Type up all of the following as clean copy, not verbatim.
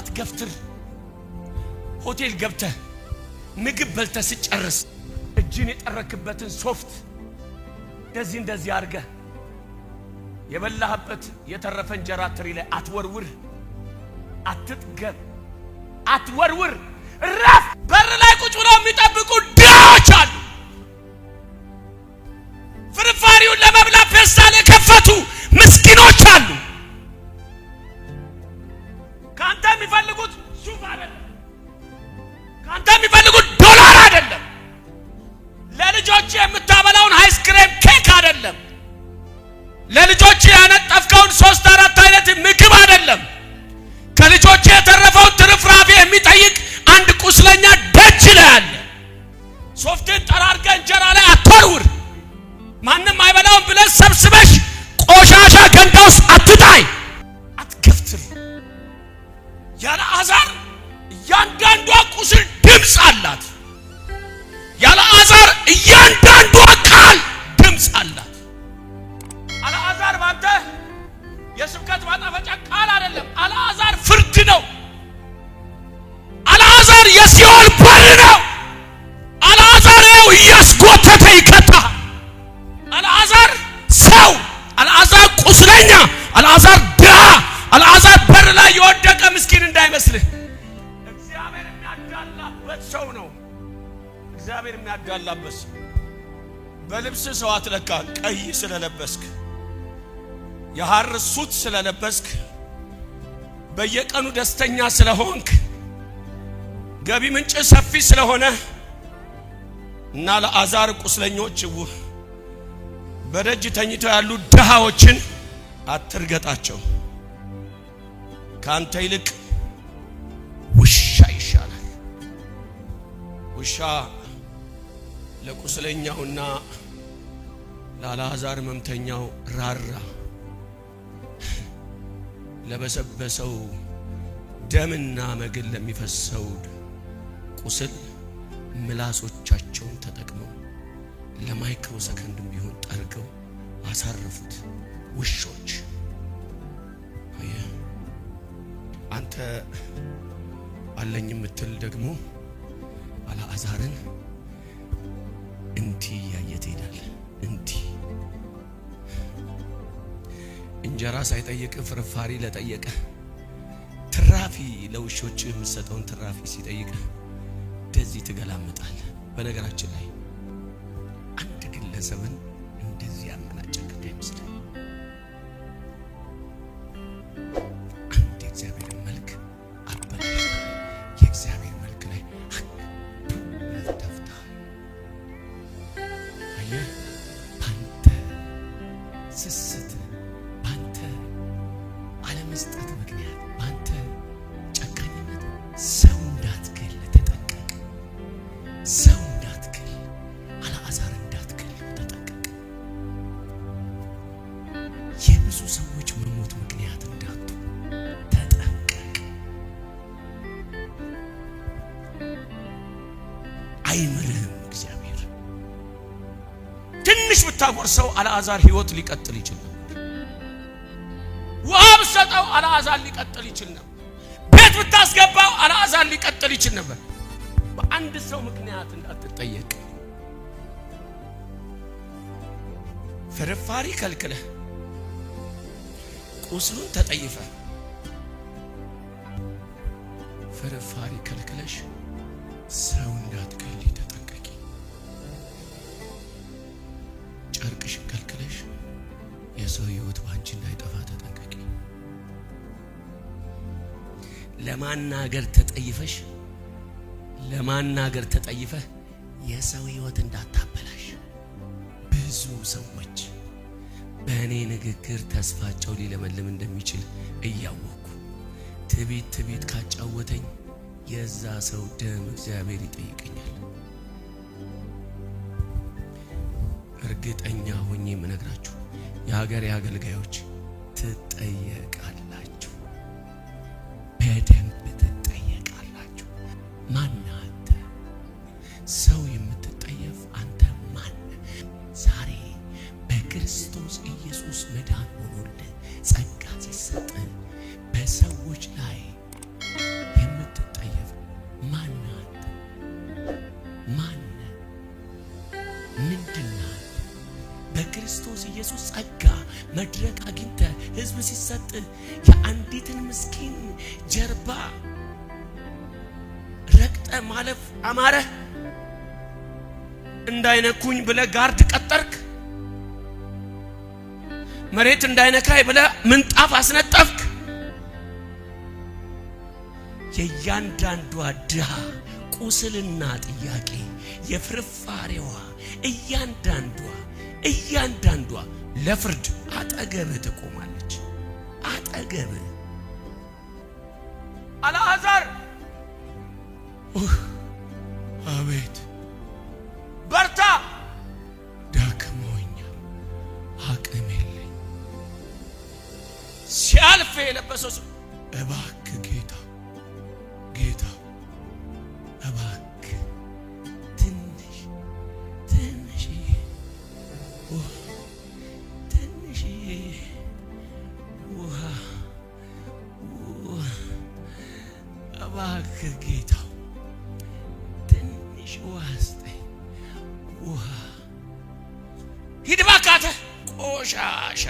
አትገፍትር። ሆቴል ገብተህ ምግብ በልተህ ስጨርስ እጅን የጠረክበትን ሶፍት እንደዚህ እንደዚህ አድርገህ የበላህበት የተረፈ እንጀራ ትሪ ላይ አትወርውር። አትጥገብ፣ አትወርውር። ረፍ። በር ላይ ቁጭ ብለው የሚጠብቁ ድሃዎች አሉ። ፍርፋሪውን ለመብላት ፌስታል የከፈቱ ምስኪኖች አሉ። ከአንተ የሚፈልጉት ሱፍ አይደለም። ከአንተ የሚፈልጉት ዶላር አይደለም። ለልጆች የምታበላውን ice cream ኬክ አይደለም። ለልጆች ያነጠፍከውን ሶስት አራት አይነት ምግብ አይደለም። ከልጆች የተረፈውን ትርፍራፊ የሚጠይቅ አንድ ቁስለኛ ደጅ ላይ አለ። ሶፍትን ጠራርገህ እንጀራ ላይ አትወርውር። ማንም አይበላውም ብለህ ሰብስበሽ ቆሻሻ ገንዳ ውስጥ አትጣይ፣ አትገፍትር። ያለአዛር እያንዳንዷ ቁስል ድምፅ አላት። ያለአዛር እያንዳንዷ ቃል ድምፅ አላት። አልዓዛር ባንተ የስብከት ማጣፈጫ ቃል አይደለም። አልዓዛር ፍርድ ነው። አልዓዛር የሲኦል በር ነው። አልዓዛር ይኸው እያስጎተተ ይከታል። አልዓዛር ሰው፣ አልዓዛር ቁስለኛ፣ አልዓዛር ድሃ፣ አልዓዛር በር ላይ የወደቀ ምስኪን እንዳይመስልህ። እግዚአብሔር የሚያዳላበት ሰው ነው። እግዚአብሔር የሚያዳላበት ሰው። በልብስ ሰው አትለካ። ቀይ ስለለበስክ፣ የሐር suit ስለለበስክ፣ በየቀኑ ደስተኛ ስለሆንክ፣ ገቢ ምንጭ ሰፊ ስለሆነ እና ለአዛር ቁስለኞች፣ በደጅ ተኝተው ያሉ ድሃዎችን አትርገጣቸው። ከአንተ ይልቅ ውሻ ይሻላል። ውሻ ለቁስለኛውና ለአልዓዛር ሕመምተኛው ራራ፣ ለበሰበሰው ደምና መግል ለሚፈሰው ቁስል ምላሶቻቸውን ተጠቅመው ለማይክሮ ሰከንድም ቢሆን ጠርገው አሳረፉት። ውሾች። አየህ፣ አንተ አለኝ የምትል ደግሞ አልዓዛርን እንዲህ እያየ ትሄዳለህ። እንዲህ እንጀራ ሳይጠይቅ ፍርፋሪ ለጠየቀ፣ ትራፊ ለውሾች የምትሰጠውን ትራፊ ሲጠይቅ እንደዚህ ትገላምጣለህ። በነገራችን ላይ አንድ ግለሰብን እንደዚህ ያመናጨቅ እንዳይመስልህ። አንድ የእግዚአብሔርን መልክ አበላሽተሃል። የእግዚአብሔር መልክ ላይ ተፍተሃል። አየህ፣ ባንተ ስስት፣ ባንተ አለመስጠት ምክንያት፣ ባንተ ጨካኝነት ሰው እንዳትገል ተጠንቀቅ። ሰው እንዳትገል፣ አልዓዛር እንዳትገል ተጠንቀቅ። የብዙ ሰዎች መሞት ምክንያት እንዳትሆን ተጠንቀቅ። አይምርህም እግዚአብሔር። ትንሽ ብታጎርሰው አልዓዛር ህይወት ሊቀጥል ይችል ነበር። ውሃ ብትሰጠው አልዓዛር ሊቀጥል ይችል ነበር። ቤት ብታስገባው አልዓዛር ሊቀጥል ይችል ነበር። በአንድ ሰው ምክንያት እንዳትጠየቅ። ፍርፋሪ ከልክለህ፣ ቁስሉን ተጠይፈህ፣ ፍርፋሪ ከልክለሽ ሰው እንዳትገሊ ተጠንቀቂ። ጨርቅሽን ከልክለሽ የሰው ህይወት ባንቺ እንዳይጠፋ ተጠንቀቂ። ለማናገር ተጠይፈሽ፣ ለማናገር ተጠይፈህ የሰው ህይወት እንዳታበላሽ። ብዙ ሰዎች በእኔ ንግግር ተስፋቸው ሊለመልም እንደሚችል እያወቅኩ ትቢት ትቢት ካጫወተኝ የዛ ሰው ደም እግዚአብሔር ይጠይቀኛል። እርግጠኛ ሆኜ የምነግራችሁ የሀገሬ አገልጋዮች ትጠየቃላችሁ፣ በደንብ ትጠየቃላችሁ። ማን አንተ? ሰው የምትጠየፍ አንተ ማን? ዛሬ በክርስቶስ ኢየሱስ መዳን ሆኖልህ ጸጋ ሲሰጥህ በሰዎች ላይ መድረክ አግኝተ ህዝብ ሲሰጥ የአንዲትን ምስኪን ጀርባ ረግጠ ማለፍ አማረህ? እንዳይነኩኝ ብለህ guard ቀጠርክ? መሬት እንዳይነካይ ብለህ ምንጣፍ አስነጠፍክ? የእያንዳንዷ ድሃ ቁስልና ጥያቄ የፍርፋሬዋ እያንዳንዷ ለፍርድ አጠገብህ ትቆማለች። አጠገብህ። አልዓዛር፣ አቤት፣ በርታ፣ ደክሞኛል፣ አቅም የለኝ። ሲያልፍ የለበሰው ሰው እባክህ ጌታ፣ ጌታ፣ እባክህ ትንሽ ትንሽዬ ትንሽዬ ውሃ፣ እባክህ ጌታ ትንሽ ውሃ ስጠኝ፣ ውሃ። ሂድ እባክህ ቆሻሻ፣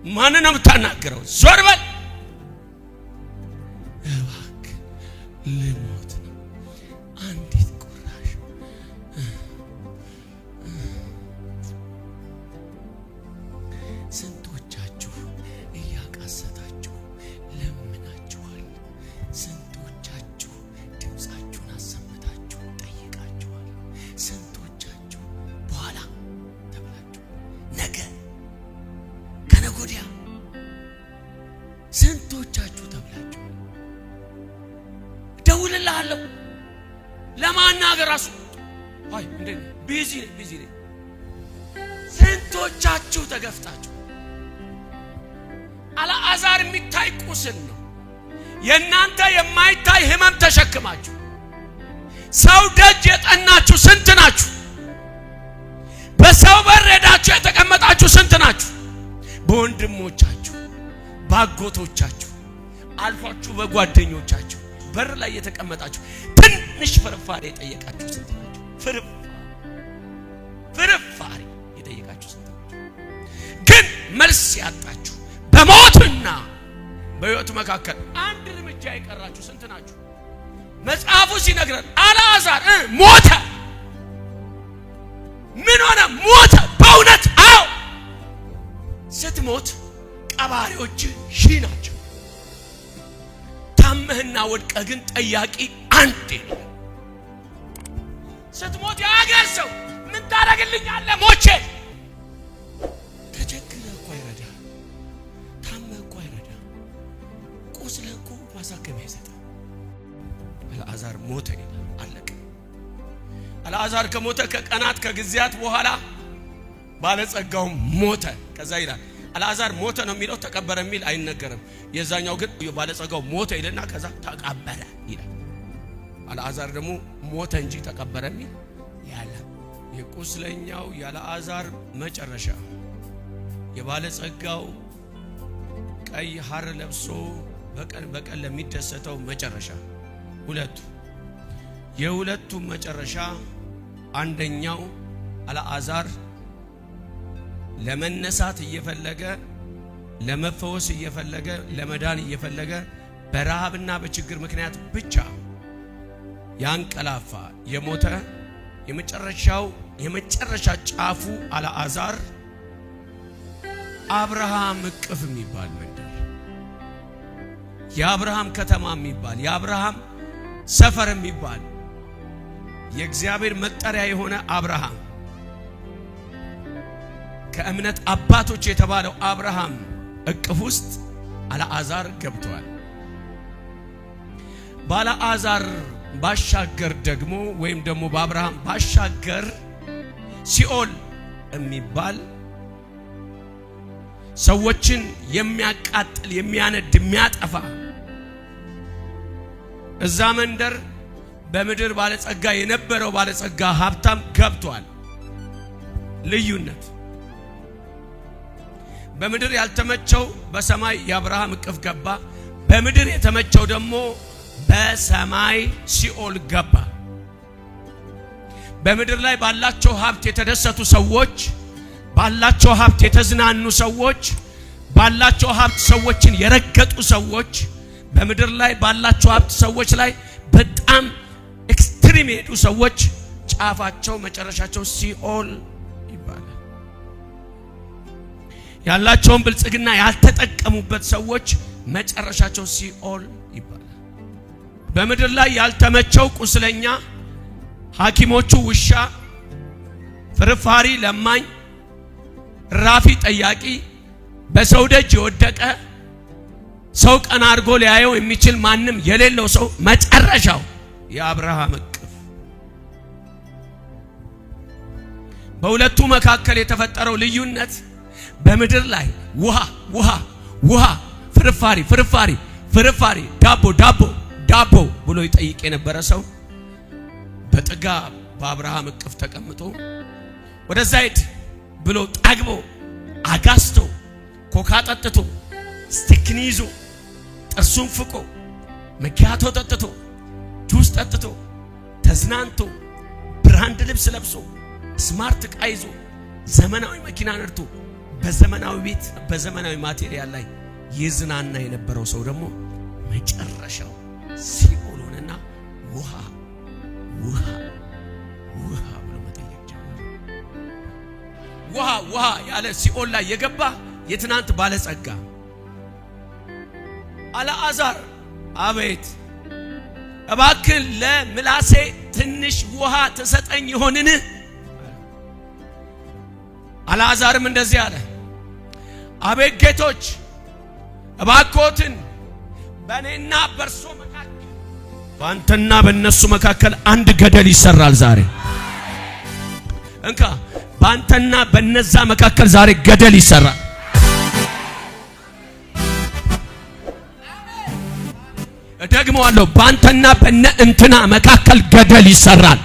ማንን ነው የምታናግረው? ዞር በል። እባክህ ልሞት ነው፣ አንዲት ቁራሽ። ስንቶቻችሁ እያቃሰታችሁ ለምናችኋል? ስንቶቻችሁ ድምፃችሁን አሰምታችሁ ጠይቃችኋል? ስንቶቻችሁ በኋላ ተብላችሁ፣ ነገ ከነገ ወዲያ፣ ስንቶቻችሁ ተብላችኋል? ደውልልሃለሁ ለማናገር ራሱ አይ እንዴ busy ነኝ፣ busy ነኝ። ስንቶቻችሁ ተገፍታችሁ? አልዓዛር የሚታይ ቁስል ነው። የእናንተ የማይታይ ህመም ተሸክማችሁ ሰው ደጅ የጠናችሁ ስንት ናችሁ? በሰው በር ሄዳችሁ የተቀመጣችሁ ስንት ናችሁ? በወንድሞቻችሁ፣ ባጎቶቻችሁ፣ አልፏችሁ በጓደኞቻችሁ በር ላይ የተቀመጣችሁ ትንሽ ፍርፋሪ የጠየቃችሁ ስንት ናችሁ? ፍርፋሪ የጠየቃችሁ ስንት ናችሁ? ግን መልስ ያጣችሁ፣ በሞትና በሕይወት መካከል አንድ እርምጃ የቀራችሁ ስንት ናችሁ? መጽሐፉ ሲነግረን አልዓዛር ሞተ። ምን ሆነ? ሞተ። በእውነት አዎ። ስትሞት ቀባሪዎች ሺህ ናቸው። ታመህና ወድቀህ ግን ጠያቂ አንድ የለም። ስትሞት የሀገር ሰው ምን ታደርግልኛለህ? ሞቼ ተቸግረህ እኮ አይረዳ፣ ታመህ እኮ አይረዳ፣ ቆስለህ እኮ ማሳከሚያ አይሰጥም። አልዓዛር ሞተ ይላል። አለቀ። አልዓዛር ከሞተ ከቀናት ከጊዜያት በኋላ ባለጸጋው ሞተ። ከዛ ይላል አልዓዛር ሞተ ነው የሚለው፣ ተቀበረ የሚል አይነገርም። የዛኛው ግን ባለጸጋው ሞተ ይልና ከዛ ተቀበረ ይላል። አልዓዛር ደግሞ ሞተ እንጂ ተቀበረ የሚል ያለ። የቁስለኛው የአልዓዛር መጨረሻ፣ የባለጸጋው ቀይ ሐር ለብሶ በቀን በቀን ለሚደሰተው መጨረሻ፣ የሁለቱም መጨረሻ አንደኛው አልዓዛር ለመነሳት እየፈለገ፣ ለመፈወስ እየፈለገ፣ ለመዳን እየፈለገ በረሃብና በችግር ምክንያት ብቻ ያንቀላፋ የሞተ የመጨረሻው የመጨረሻ ጫፉ አልዓዛር አብርሃም እቅፍ የሚባል መንደር፣ የአብርሃም ከተማ የሚባል፣ የአብርሃም ሰፈር የሚባል፣ የእግዚአብሔር መጠሪያ የሆነ አብርሃም፣ ከእምነት አባቶች የተባለው አብርሃም እቅፍ ውስጥ አልዓዛር ገብቷል። ባለአዛር ባሻገር ደግሞ ወይም ደግሞ በአብርሃም ባሻገር ሲኦል የሚባል ሰዎችን የሚያቃጥል፣ የሚያነድ፣ የሚያጠፋ እዛ መንደር በምድር ባለጸጋ የነበረው ባለጸጋ ሀብታም ገብቷል። ልዩነት በምድር ያልተመቸው በሰማይ የአብርሃም እቅፍ ገባ። በምድር የተመቸው ደግሞ በሰማይ ሲኦል ገባ። በምድር ላይ ባላቸው ሀብት የተደሰቱ ሰዎች ባላቸው ሀብት የተዝናኑ ሰዎች፣ ባላቸው ሀብት ሰዎችን የረገጡ ሰዎች፣ በምድር ላይ ባላቸው ሀብት ሰዎች ላይ በጣም extreme የሄዱ ሰዎች ጫፋቸው መጨረሻቸው ሲኦል ይባላል። ያላቸውን ብልጽግና ያልተጠቀሙበት ሰዎች መጨረሻቸው ሲኦል ይባላል። በምድር ላይ ያልተመቸው ቁስለኛ፣ ሐኪሞቹ ውሻ፣ ፍርፋሪ ለማኝ፣ ራፊ ጠያቂ፣ በሰው ደጅ የወደቀ፣ ሰው ቀና አድርጎ ሊያየው የሚችል ማንም የሌለው ሰው መጨረሻው የአብርሃም እቅፍ። በሁለቱ መካከል የተፈጠረው ልዩነት በምድር ላይ ውሃ ውሃ ውሃ፣ ፍርፋሪ ፍርፋሪ ፍርፋሪ፣ ዳቦ ዳቦ ዳቦ ብሎ ይጠይቅ የነበረ ሰው በጥጋብ በአብርሃም እቅፍ ተቀምጦ ወደዛ ሂድ ብሎ ጠግቦ አጋስቶ ኮካ ጠጥቶ ስቲክኒ ይዞ ጥርሱን ፍቆ መኪያቶ ጠጥቶ ጁስ ጠጥቶ ተዝናንቶ brand ልብስ ለብሶ smart ዕቃ ይዞ ዘመናዊ መኪና ነድቶ በዘመናዊ ቤት በዘመናዊ material ላይ ይዝናና የነበረው ሰው ደግሞ መጨረሻው ሲኦል ሆነና ውሃ ውሃ ውሃ ብሎ መጠየቅ ጀመረ። ውሃ ውሃ ያለ ሲኦል ላይ የገባ የትናንት ባለጸጋ አልዓዛር፣ አቤት እባክህ ለምላሴ ትንሽ ውሃ ትሰጠኝ ይሆንን? አልዓዛርም እንደዚህ አለ፣ አቤት ጌቶች፣ እባክዎትን በእኔና በእርሶ መካከል፣ በአንተና በእነሱ መካከል አንድ ገደል ይሰራል ዛሬ። እንካ፣ በአንተና በነዛ መካከል ዛሬ ገደል ይሰራል። እደግመዋለሁ፣ በአንተና በነ እንትና መካከል ገደል ይሰራል።